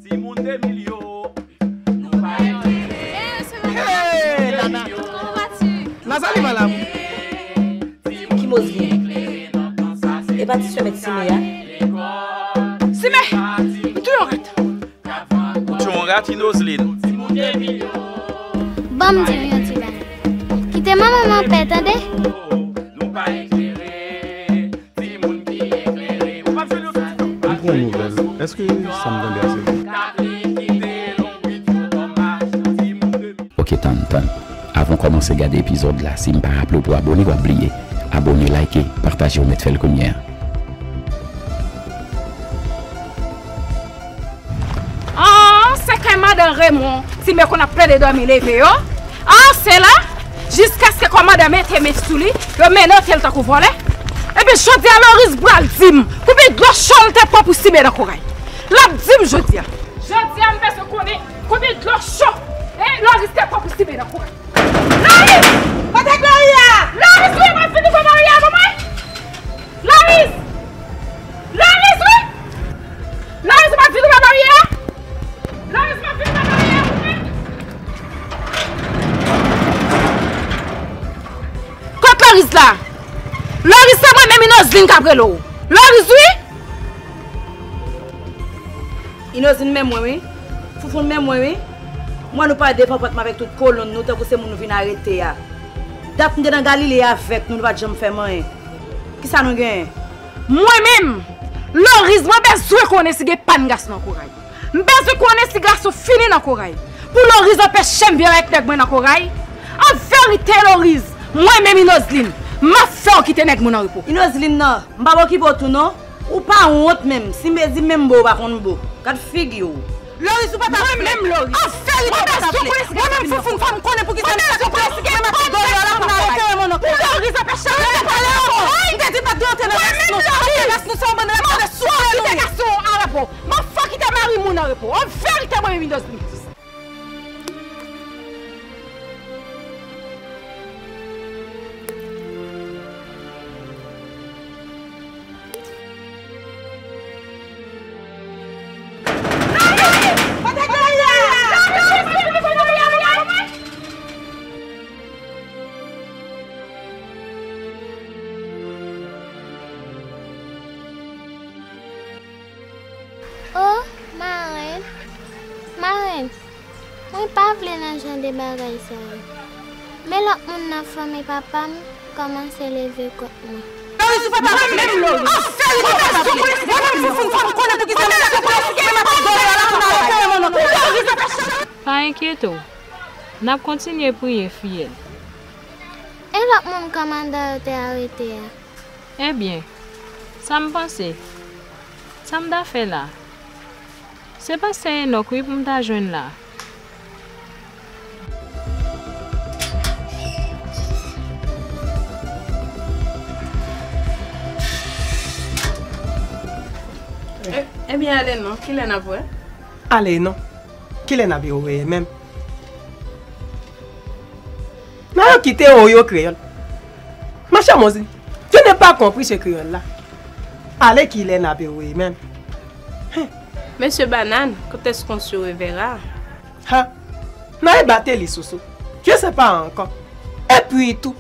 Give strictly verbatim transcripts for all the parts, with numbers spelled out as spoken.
Timoun de mil yo, nou pa enterese. Hey, Nana. Comment vas-tu? Nazali, malam. Ki Moslin? E pa ti sè mèt Sime a? Sime! M touye yon rat. Ou touye yon rat, Inoslin? Ban m di w yon ti bagay. Kite manman m anpè, tande? M pran nouvèl. Èske sa m tande a se vre? Ok, tann, tann. Avan w kòmanse gade epizòd la, si m pa raple w pou abone, w ap bliye. Abone, like, pataje, ou mèt fè l kounye a. Ah, se kay madan Remon, Sime konn ap plede dòmi leve yo. Ah, se la, jiskaske kòmandan mete men sou li, yo menote l tankou vòlè. Epi jodi a, Loris pral di m konbyen dlo cho l te pran pou Sime nan koray. L ap di m jodi a. Jodi a, m bezwen konnen konbyen dlo cho, eh, Loris te pran pou Sime nan koray. Loris! Kote Gloria? Loris, wi, m ap vin ouvè Maria pou mwen. Loris! Loris, wi! Loris, m ap vin ouvè Maria. Loris, m ap vin ouvè Maria pou mwen. Kot Loris la? Loris, se mwen menm Inoslin k ap rele w. Loris, wi! Inozin men mwen wi. Foufoun men mwen wi. Mwen nou pa devan pòt mwen avèk tout kolonn nou tankou se moun nou vin arete a. Dat m te nan Galile avèk nou, nou pa t janm fè m anyen. Kisa nou genyen? Mwen menm, Loris, mwen bezwen konnen si gen pàn gason nan koray. M bezwen konnen si gason fini nan koray. Pou Loris anpeche m vin avèk nèg mwen nan koray. An verite, Loris, mwen menm Inozlin, m ap fè w kite nèg mwen an repo. Inozlin nan, m p ap okipe w tou non. Ou pa wont menm, si m di menm bo ou pa konn bo. Gad figi w. Loris, ou pa ta fle. Mwen menm Loris. An verite ou pa ta fle. Mwen menm Foufoun, fò m konnen pou ki sa m ta fè. Mwen m ap fè dòlè la pou n al antere mon onk. Loris, anpeche m pale ankò. M te di pa dwe antre nan ras nou. Antre ras nou se yon bann rat move swa nou ye. Kite gason an repo. M ap fè w kite mari moun an repo. An verite mwen menm Inozlin. O, marenn, marenn, mwen pa vle nan jan de bagay sa yo. Men lòt moun nan fanmi papa m kòmanse leve kont mwen. Pa enkyete w, n ap kontinye priye, fiyèl. E lòt moun kòmandan yo te arete a? Ebyen, sa m panse, sa m ta fè la, se pastè Enòk wi pou m ta jwenn la. E, ebyen, ale non, kilè n ap wè? Ale non, kilè n ap wè menm? Nan yo kite oyo kreyòl. Ma chère Mozin, je n'ai pas compris ce créole là. Ale kilè n ap wè menm? Monsieur Banane, quand est-ce qu'on se reverra? Ha! Nan e bateli soso. Je sais pas encore. Et puis tout,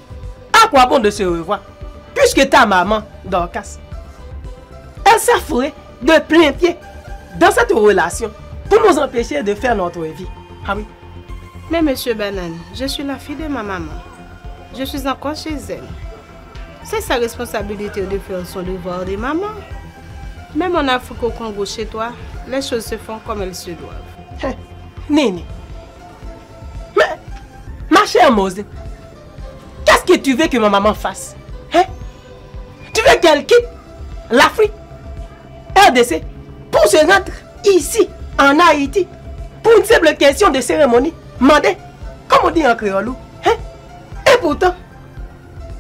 à quoi bon de se revoir, puisque ta maman, Dorcas, elle s'est fourrée de plein pied dans cette relation pour nous empêcher de faire notre vie. Ah oui. Mais monsieur Banane, je suis la fille de ma maman. Je suis encore chez elle. C'est sa responsabilité de faire son devoir de maman. Même en Afrique, au Congo, chez toi, les choses se font comme elles se doivent. Hein, Nini. Mais, ma chère Mozin, qu'est-ce que tu veux que ma maman fasse? Hein? Tu veux qu'elle quitte l'Afrique, R D C, pour se rendre ici, en Haïti, pour une simple question de cérémonie? Mandé, comme on dit en créole, hein? Et pourtant,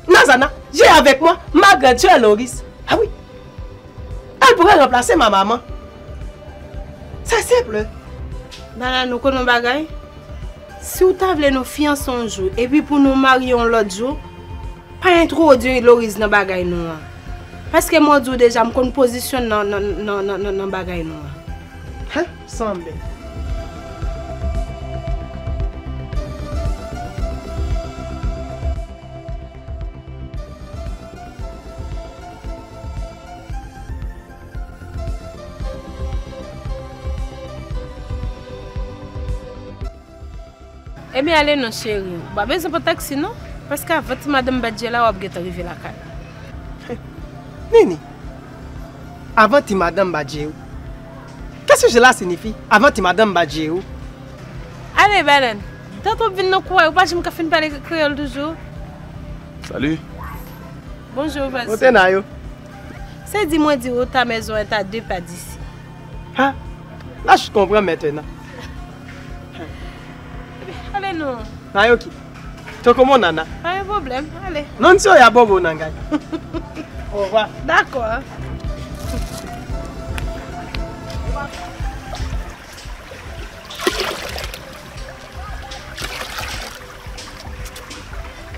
Nazana, j'ai avec moi ma grande sœur Loris. Ah oui. Elle pourrait remplacer ma maman. C'est simple. Nana, nou konn yon bagay? Si w ta vle nou fiyanse yon jou, epi pou nou marye yon lòt jou, Pa entwodui Loris nan bagay nou an. Paske mwen di w deja, m konn pozisyon l nan, nan, nan, nan, nan, nan bagay nou an. Hen, sanble. Ebyen, ale non, cheri. Ou pa bezwen pran taksi, non. Paske avan ti madanm bat je la, w ap gentan rive lakay. Nini, avan ti madanm bat je ou. Qu'est-ce que cela signifie, avan ti madanm bat je ou? Ale, Banane. Tanto w ap vin nan kouray, ou pa janm ka fin pale kreyòl toujou. Salut. Bonjour, voisin. Kote n a yo? C'est dit, mwen di ou, ta maison est à deux pas d'ici. Ha? Là, je comprends maintenant. Ale non. Naoki, te koman nana? Pa gen pwoblèm, ale. Non, si yo ya bobo nan gay. Au revoir. Dakò.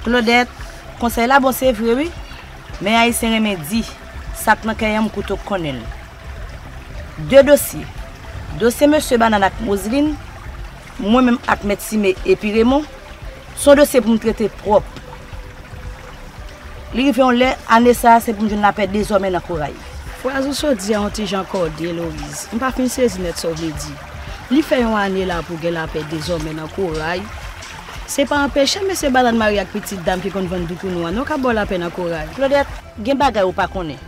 Claudette, konsèy la bon se vre wi, men Ayisyen renmen di, sa k nan kè yanm kouto k konnen l. De dosye, dosye mesye Banane ak Moseline, mwen menm ak Mèt Sime epi Raymond, se yon dosye pou m trete pwòp. Li rive yon lè, ane sa a se pou m jwenn lapè dezòmè nan Koray. Fraz ou sot di a yon ti jan kòde, Loris. M pa fin sezi nèt sa w vle di. Li fè yon ane la pou gen lapè dezòmè nan Koray. Se pa anpeche mesye Banane marye ak pitit dam ki konn vann doukounou an non k ap ba w lapè nan Koray. Claudette, gen bagay ou pa konnen.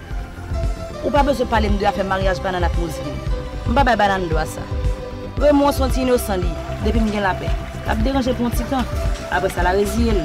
Ou pa bezwen pale m de afè maryaj Banane ak Moseline. M pa bay Banane dwa sa. Raymond se yon ti inosan li, depi m gen lapè. L ap deranje pou yon ti tan. Apre sa, l a reziye l.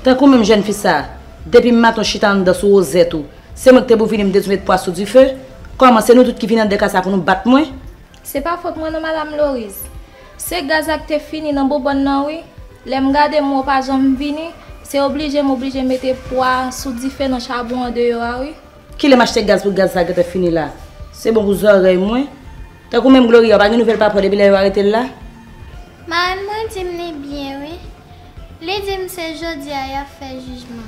Tankou menm jèn fi sa, depi maten w chita anndan sou wozèt ou, se mwen ki te pou vini m te di w met pwa sou dife? Kòman, se nou tout ki vin anndan kay sa pou nou bat mwen? Se pa fòt mwen non, madanm Loris. Se gaz la ki te fini nan bobòn nan wi. Lè m gade m wè w pa janm vini, se oblije m oblije mete pwa sou dife nan chabon andeyò a wi. Kilè m achte gaz pou gaz la gentan fini la? Se bon pou zòrèy mwen. Tankou menm Gloria, w pa gen nouvèl pa pa w depi lè yo arete l la? Marenn mwen di m li byen wi. Li di m se jodi a y ap fè jijman.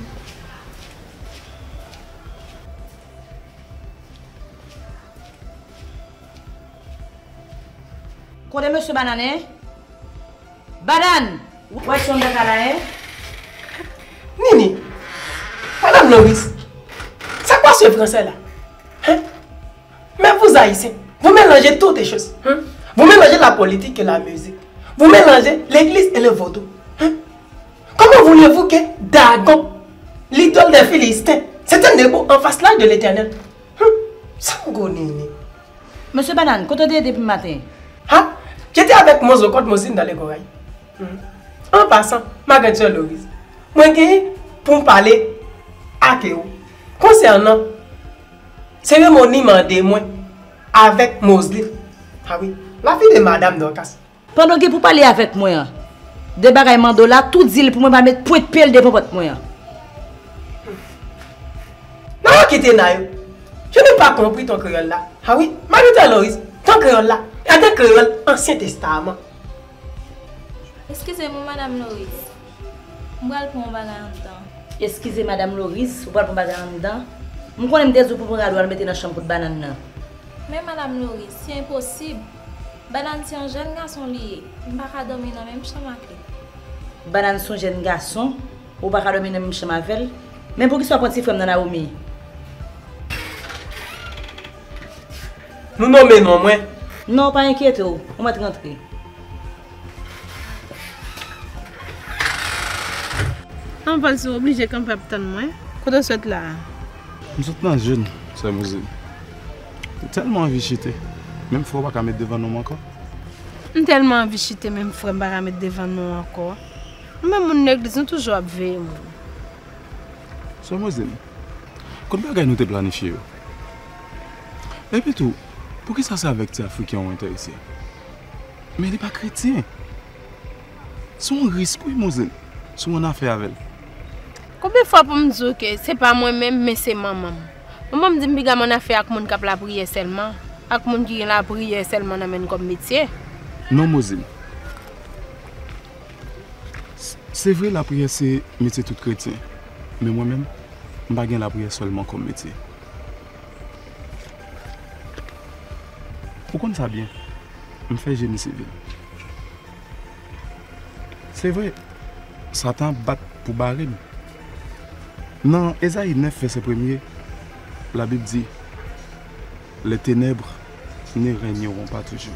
Kote mesye Banane? Banane! Wè si w anndan kay la, en? Nini! Madanm Loris! Sa kwa se fransè la? Hein? Mais vous Haïtiens, vous mélangez toutes les choses. Hein? Vous mélangez la politique et la musique. Vous mélangez l'église et le vaudou. Hein? Comment voulez-vous que Dagon, l'idole des Philistins, se tienne debout en face là de l'Éternel? Hein? Sango Nini. Mesye Banane, kote w te ye depi maten? Ha? J'étais avec Mozo kot Mozin dans les Goray. Hmm. En passant, ma grande sœur Loris, mwen genyen pou m pale ak ou konsènan seremoni mande mwen avèk Moseline. Ah wi, la fille de Madame Dorcas. Pandan w gen pou pale avèk mwen an de bagay mande w la, tou di l pou mwen pa met pwent pye l devan pòt mwen an. Nan kite Nayo. Je n'ai pas compris ton créole là. Ah oui, Marie Loris, ton créole là, a ton créole Ancien Testament. Eskize m, Madam Loris. M pral pran yon bagay anndan. Eskize, Madam Loris, ou pral pran bagay anndan? M konnen m te di w pou pran rad ou al mete nan chanm kout bannann nan. Men, Madam Loris, se enposib. Bannann se yon jèn gason li ye. M pa ka dòmi nan menm chanm ak li. Bannann se yon jèn gason? Ou pa ka dòmi nan menm chanm avè l? Men poukisa w pran ti frè m nan Nawomi? Nou nonmen non mwen. Non, pa enkyete w. Ou mèt rantre. Ann, Valsi, w oblije kanpe ap tann mwen. Kote w sot la a? M sot nan jèn, sè Mozin. M tèlman anvi chite. Menm frè w pa ka met devan non m ankò. M tèlman anvi chite, menm frè m pa ka met devan non ankò. Nou menm moun legliz, nou toujou ap veye moun. Sè Mozin, kot bagay nou te planifye yo? Epitou, poukisa se avèk ti Afriken an w enterese? Men li pa kretyen. Se yon risk, wi, Mozin, si w annafè avè l. Konbyen fwa pou m di w ke se pa mwen menm, men se manman m? Manman m di m piga m annafè ak moun k ap lapriyè sèlman, ak moun ki gen lapriyè sèlman nan men l kòm metye. Non, Mozin. S-, se vre, lapriyè se metye tout kretyen. Men mwen menm, m pa gen lapriyè sèlman kòm metye. Ou konn sa byen. M fè jeni sivil. Se vre, Satan ap bat pou bare m. Nan Ezayi nèf, vèsè premye, Labib di, les ténèbres ne régneront pas toujours.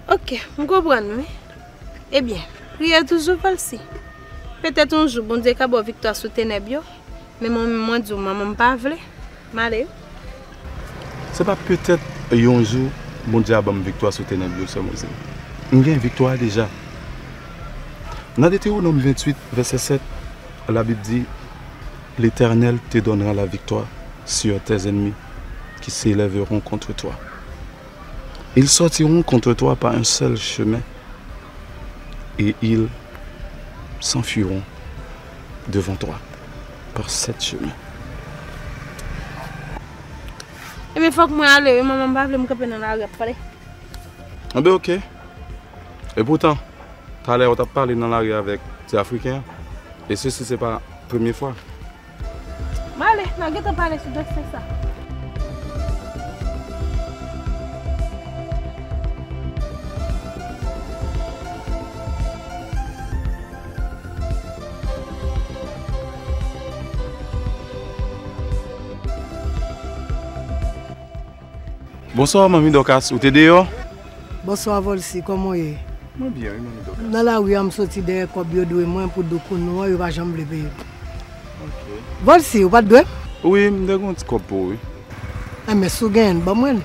Ok, m konprann, wi. Ebyen, priyè toujou, Valsi. Petèt yon jou, Bondye ka ba w viktwa sou tenèb yo. Men mwen menm, mwen di w, manman m pa vle. M ale wi. Se pa petèt yon jou Bondye a ban m viktwa sou tenèb yo, sè Mozin. M gen viktwa a deja. Nan Detewonòm venntuit, vèsè sèt, Labib di, L'Éternel te donnera la victoire sur tes ennemis qui s'élèveront contre toi. Ils sortiront contre toi par un seul chemin, et ils s'enfuiront devant toi par sept chemins. Ebyen, fòk mwen ale wi, manman m pa vle m kanpe nan lari ap pale. Enben, ok. Epoutan, talè ou t ap pale nan lari avèk ti Afriken an, e sesi se pa premye fwa. M ale, n a gentan pale sou dosye sa. Bonswa, Manmi Dòkas, ou te deyò? Bonswa, Volcy, kòman w ye? Mwen byen, wi, Manmi Dòkas. Nan lari a, m soti dèyè kòb yo dwe mwen pou doukoun nou an, yo pa janm vle peye m. Ok. Volcy, ou pa t dwe m? Wi, m te gen yon ti kòb pou ou, wi. Enben, si w genyen l, ban mwen l.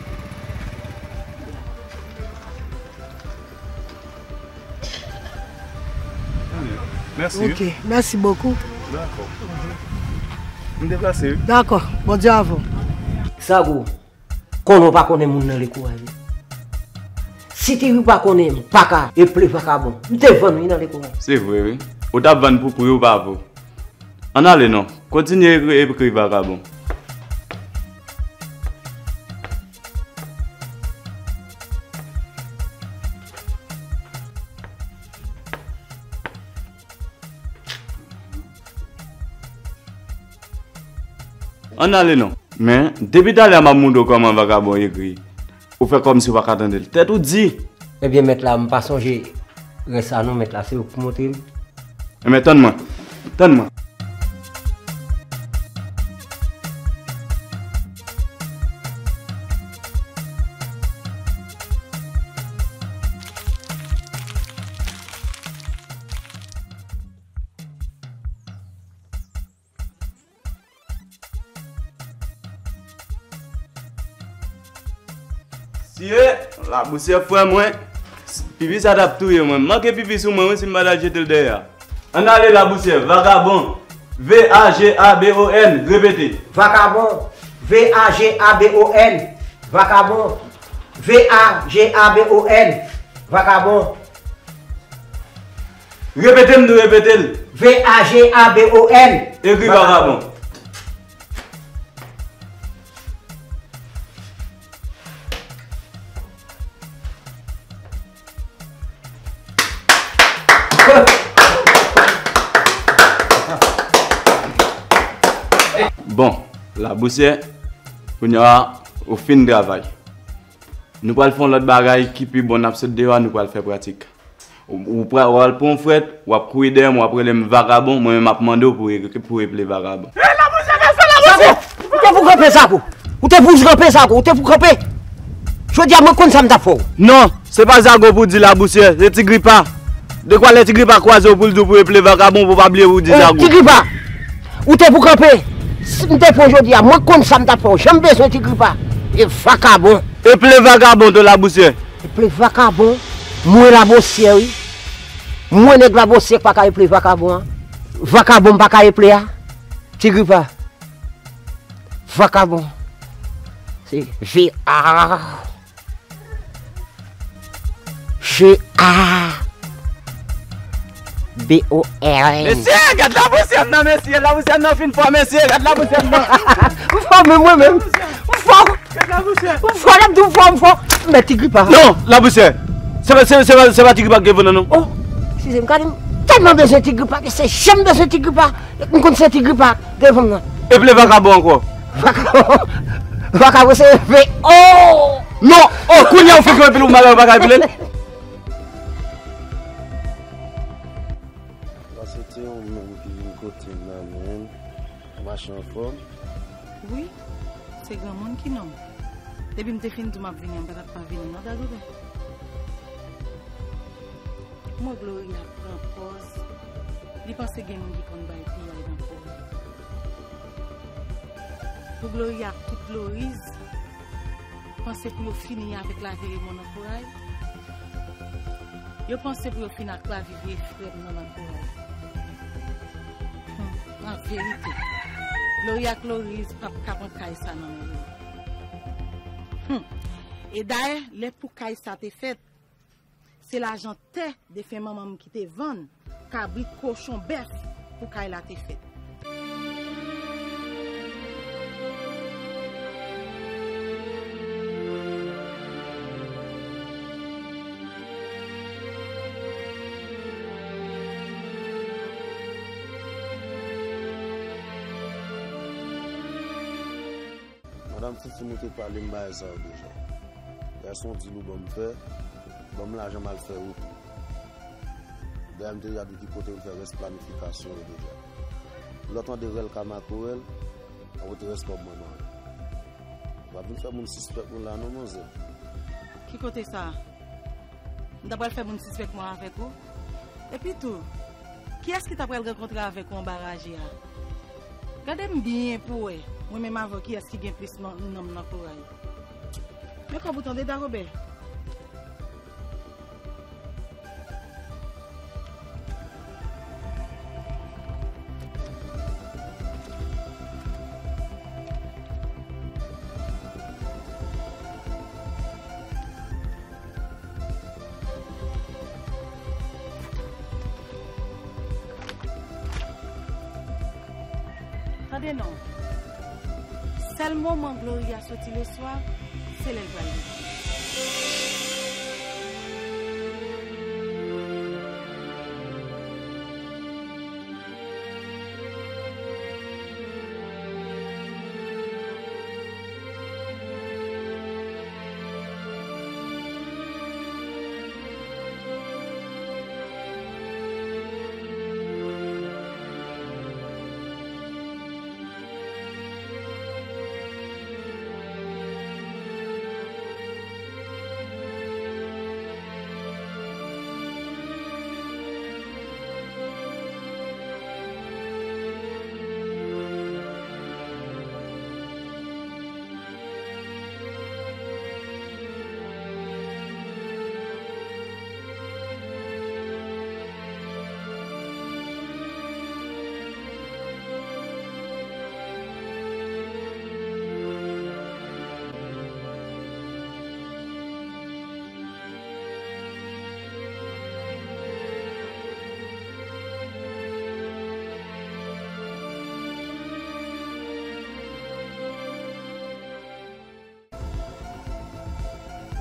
Mèsi, wi. Ok, merci beaucoup. Dakò. M deplase, wi. Dakò, Bondye avè w. Sago, konnen w pa konnen moun nan Lekouraj, wi. Si te wi pa konnen, m pa ka eple vakabon. M te vann wi nan Lekouraj. Se vre, wi. Ou t ap vann pou pri ou pa vo. Ann ale non. Kontinye ekri, ekri vakabon. Ann ale non. Men, depi talè a m ap montre w kòman vakabon ekri. Ou fè kòmsi w pa ka tande l. Tèt ou di! Ebyen, mèt la, m pa sonje rès sa non, mèt la, se ou k pou montre m. Enben, tann mwen. Tann mwen. Siye, labousyè frè mwen, pipi sa t ap touye mwen. M manke pipi sou mwen wi si m pa t al jete l dèyè a. Ann ale labousyè, vagabon. V A G A B O N, repete. Vagabon. V A G A B O N. Vagabon. V A G A B O N. Vagabon. Repete m di w repete l. V A G A B O N. Ekri vagabon. Bon, Labousyè, kounye a, ou fin travay. Nou pral fè yon lòt bagay ki pi bon, n ap sot deyò a, nou pral fè pratik. Ou, ou pra-, w al pran yon frèt, w ap kouri dèyè m, w ap rele m vakabon, mwen menm m ap mande w pou re-, pou reple vakabon. Sa pou, ou te pou kanpe sa pou. Ou te pou kanpe sa pou, ou te pou kanpe. Jodi a mwen konn sa m t ap fè w. Non, se pa zago pou di Labousyè, se Ti Gripa. De kwa lè Ti Gripa kwaze w pou l di w pou reple vakabon, pou w pa bliye pou w di zago. Ti Gripa, ou te pou kanpe. Si m te pran jodi a, mwen konn sa m t ap fè w. Jan m bezwen Ti Gripa. E vakabon. Eple vakabon tou Labousyè. Eple vakabon. Mwen Labousyè wi. Mwen nèg Labousyè k pa ka eple vakabon an. Vakabon m pa ka eple a. Ti Gripa. Vakabon. Se V A. G A B O N. Mesye, gad Labousyè m nan, mesye, Labousyè m nan fin fò, mesye, gad Labousyè m nan. M fò menm, mwen menm. M fò. Gad Labousyè. M fò, n ap di m fò, m fò. M mèt Ti Gripa. Non, Labousyè. Se pa, se, se pa, se pa Ti Gripa k gen vant nan, non. Oh, eskize m, gade m tèlman bezwen Ti Gripa, se janm bezwen Ti Gripa. M konn se Ti Gripa devan m nan. Eple vakabon ankò. Vakabon. Vakabon se V O. Non, oh, kounye a ou fè kòm epi ou malè ou pa ka epi l. Panse se ou menm ki vin kote m nan, men ou mache anfòm. Wi, se granmoun ki nonm. Depi m te fin di w m ap vini an, m pa t ap pa vini non, Dagobè. M wè Gloria ap pran pòz. Li panse gen moun ki konn bay piyay nan kò. Pou Gloria ak tout Gloriz, panse pou yo fini avèk lavi Raymond nan koray. Yo panse pou yo fini ak lavi vye frè m nan nan koray. Hmm, an verite, Gloria ak Gloriz p ap ka pran kay sa nan men yo. Hmm. E dayè, lè pou kay sa te fèt, se lajan tè defen manman m ki te vann, kabrit, kochon, bèf, pou kay la te fèt. Madanm Foufoun, ou te pale m bagay sa yo deja. Dayè se yon dil ou ban m fè, ban m lajan m al fè wout. Dayè m te deja di ki kote m fè rès planifikasyon yo deja. Lè w tande rèl ka makorèl, w ap rete rès kòb mwen nan. W ap vin fè moun sispèk nou la non, manzè. Ki kote sa? M ta pral fè moun sispèk mwen avèk ou? Epi tou, kiyès ki ta pral rankontre avèk ou anba raje a? Gade m byen pou w wè, mwen menm avè w, kiyès ki gen plis nan, nanm nan koray. Men kòb ou tande, Dagobè. Tande non. Sèl moman Gloria soti leswa, se lè l pral leche.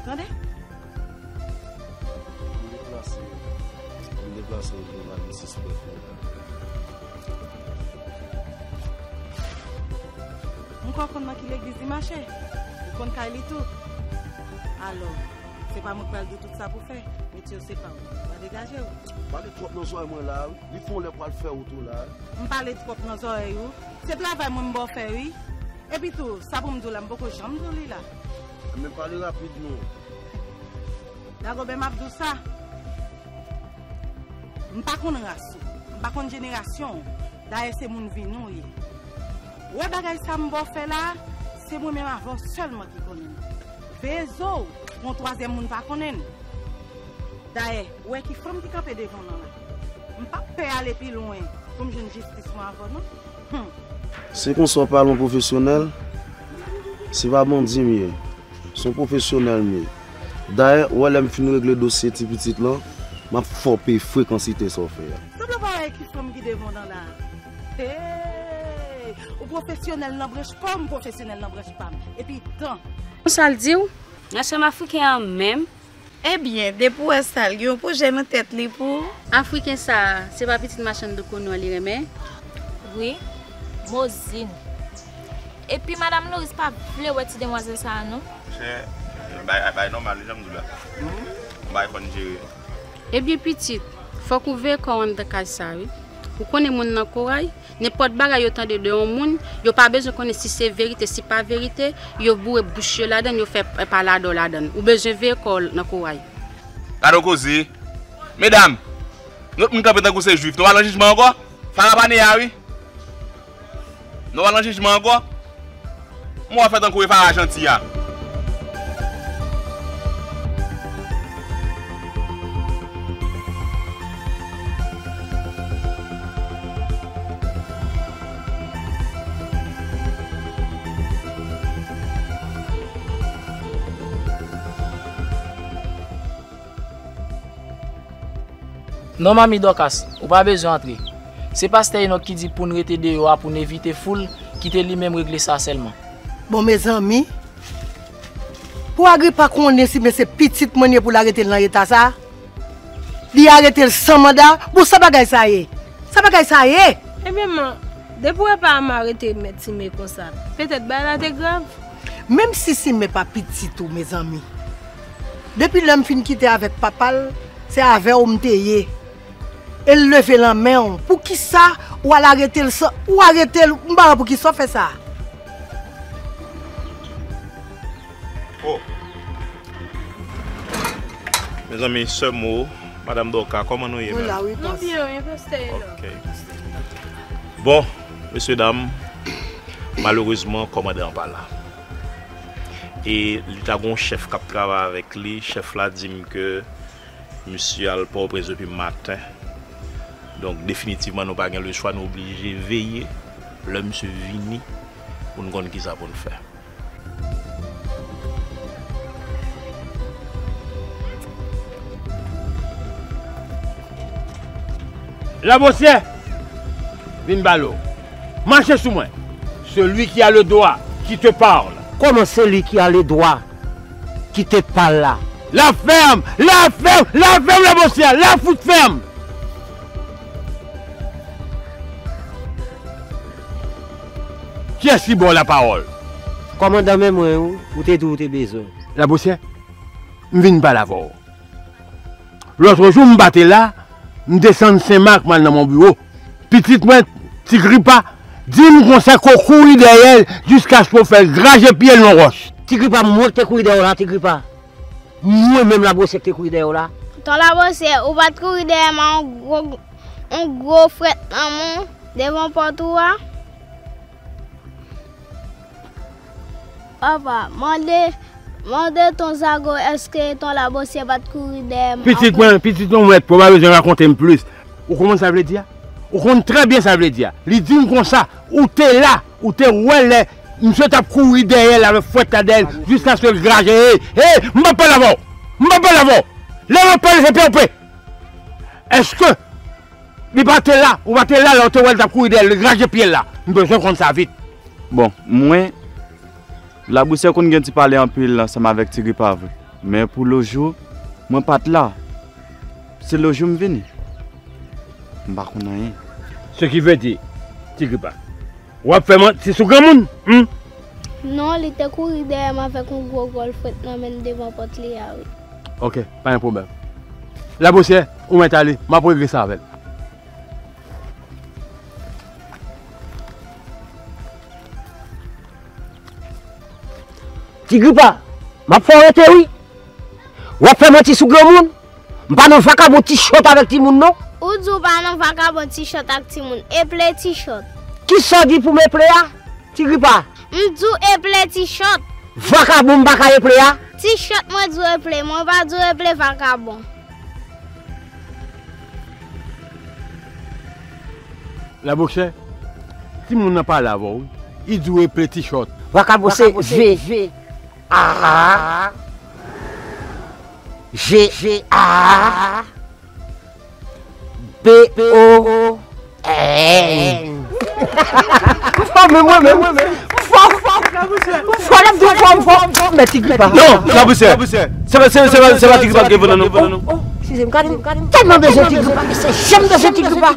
Ou tande? M deplase, m deplase M kwè w konn nan ki legliz li mache. Ou konn kay li tou. Alò, se pa mwen k pral di w tout sa pou fè. Metye w se pa w. Ou pa degaje w. Pale twòp nan zòrèy mwen la, wi. Li fè yon lè pral fè wout ou la, wi. M pale twòp nan zòrèy ou. Se travay mwen m ba w fè, wi. Epi tou, sa pou m di w la, m poko janm di w li la. Men pale rapid non. Dagobè m ap di w sa. M pa konn ras ou, m pa konn jenerasyon w. Dayè se moun vini w ye. Ou wè bagay sa m ba w fè la, se mwen menm avè w sèlman ki konnen l. Veye zo w pou yon twazyèm moun pa konnen l. Dayè, ou wè ki fanm ki kanpe devan w nan la. M p ap pè ale pi lwen pou m jwenn jistis mwen avè w non. Hum. Se konsa w pale yon pwofesyonèl, se pa bandi m ye. Se yon pwofesyonèl m ye. Dayè, ou wè lè m fin regle dosye ti pitit lan, m ap fè w peye frekansite sa w fè a. Sanble w pa wè ki fanm ki devan w nan la. Hey! Ou pwofesyonèl nan branch pa w, m pwofesyonèl nan branch pa m. Epi tan. Konsa l di w? Nan chanm Afriken an menm. Ebyen, depi w wè sa, l gen yon pwojè nan tèt li pou ou? Afriken sa a, se pa pitit machann dokono an li renmen? Wi, Mozin. Epi madanm Loris pa vle wè ti demwazèl sa a non. Monchè, bay, bay nòmal, li janm di w la. Bay fò n jere. Ebyen pitit, fòk ou veye kò w anndan kay sa a wi. Ou konnen moun nan koray, nenpòt bagay yo tande de yon moun, yo pa bezwen konnen si se verite, si pa verite, yo boure bouch yo ladann, yo fè paladò ladann. Ou bezwen veye kò w nan koray. Gade yon koze. Medam, nou tout moun kanpe tankou se jwif. Nou pa nan jijman ankò? Fara pa ne a wi. Nou pa nan jijman ankò? Mwen w ap fè tankou e Fara janti a. Non, manmi Dòkas, ou pa bezwen antre. Se pastè Enòk ki di pou n rete deyò a pou n evite foul, kite li menm regle sa sèlman. Bon, mezanmi, pou Agripa konnen si men se pitit mwen ye pou l arete l nan eta sa a, li arete l san manda, bon, sa bagay sa ye? Sa bagay sa ye? Ebyen, man, depi w wè pa m arete mèt Simen konsa, petèt bagay la te grav. Menm si Simen pa pitit ou, mezanmi, depi lè m fin kite avèk papa l, se avè w m te ye. E l leve lanmen w. Poukisa ou al arete l san, ou arete l, m pa wè poukisa w fè sa. Oh. Mezanmi, sè Mo, Madanm Dòka, kòman nou ye menm? Nou la, wi, pastè. Nou byen, wi, pastè Enòk. Ok. Bon, mesye dam, malerezman, kòmandan an pa la. E li ta gon chèf k ap travay avèk li. Chèf la di m ke misye al Pòtoprens depi maten. Donk, definitivman, nou pa gen lechwa, nou oblije veye lè misye vini pou n konn kisa pou n fè. Labosyè, vin balo. Mache sou mwen. Celui qui a le droit, qui te parle. Comment celui qui a le droit, qui te parle là? La fèm, la fèm, la fèm, Labosyè, la fout fèm. Kiyès ki ba w lapawòl? Kòmandan, men mwen, wi, ou te di w te bezwen. Labosyè, m vin pale avè w. Lòt jou, m pa te la, m desann Senmak, m al nan mon biwo. Pitit mwen, Tigripa, di m konsa ke w kouri dèyè l jiskaske w fè l graje pye l nan wòch. Tigripa, mwen k te kouri dèyè w la, Tigripa. Mwen menm Labosyè k te kouri dèyè w la. Ton Labosyè, ou pa t kouri dèyè m a yon gwo, yon gwo frèt nan men w devan pòt ou a? Papa, mande, mande ton Zago èske ton Labosyè pa t kouri dèyè m. Pitit mwen, pitit mwen, mèt, ou pa bezwen rakonte m plis. Ou konprann sa vle di a? Ou konn trè byen sa vle di a. Li di m konsa, ou te la, ou te wè lè misye t ap kouri dèyè l avèk frèt la dèyè l, jiskaske l graje. Hey, hey, m p ap pale avè w. M p ap pale avè w. Lè m ap pale, se P O P. Èske li pa te la, ou pa te la lè w te wè l t ap kouri dèyè l, li graje pye l la? M bezwen konn sa vit. Bon, mwen, Labosyè konn gen ti pale anpil ansanm avèk Tigripa vre. Men pou lòt jou, mwen pa t la. Se lòt jou m vini. M pa konn anyen. Ce qui veut dire, Ti Gripa, w ap fè manti sou granmoun, hmm? Non, li te kouri dèyè m avèk yon gwo gòl frèt nan men l devan pòt li a, wi. Ok, pa gen pwoblèm. Labosyè, ou mèt ale, m ap regle sa avè l. Ti Gripa, m ap fè w rete, wi. W ap fè manti sou granmoun. M pa nan vakabon ti chòt avèk timoun, non. Ou di w pa nan vakabon ti chòt ak timoun. Eple ti chòt. Kisa w di pou m eple a, Ti Gripa? M di w eple ti chòt. Vakabon m pa ka eple a? Ti chòt mwen di w eple, mwen pa di w eple vakabon. Labosyè, timoun nan pale avè w, wi. Li di w eple ti chòt. Vakabon se V. A. G. A. B. O. N. Fò, men mwen menm. Fò, fò. Fò, n ap di fò, fò, fò. Mèt Ti Gripa. Non, Labosyè. Se pa, se, se pa, se pa Ti Gripa ki vòlè, non. Oh, oh, eskize m, gade m, gade m. Tèlman bezwen Ti Gripa, mesye, janm bezwen Ti Gripa.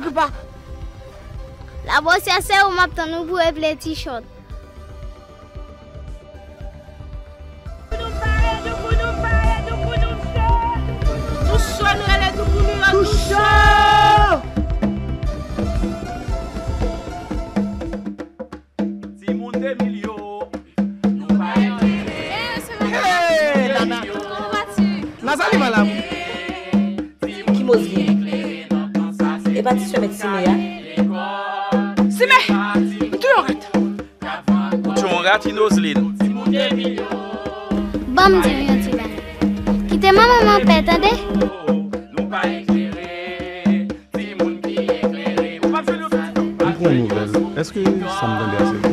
Labosyè, se ou m ap tann, ou pou eple ti chòt. Nou cho, nou rele Doukounou yo, nou cho. Timoun de mil yo, nou pa eklere. Hey, Nana. Kòman vas-tu? Nazali malam. Ki moz gen? E pa ti sè mèt Sime a? Sime! M touye w ret. Ou t yon rat, Inoslin. Ban m di w yon ti bagay. Kite manman m anpè, tande? M pran yon nouvèl. Èske sa m tande a se vre?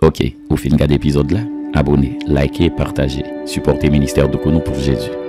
Ok, ou fin gade epizòd la? Abone, like, pataje. Sipòte Ministè Doukounou pou Jezi.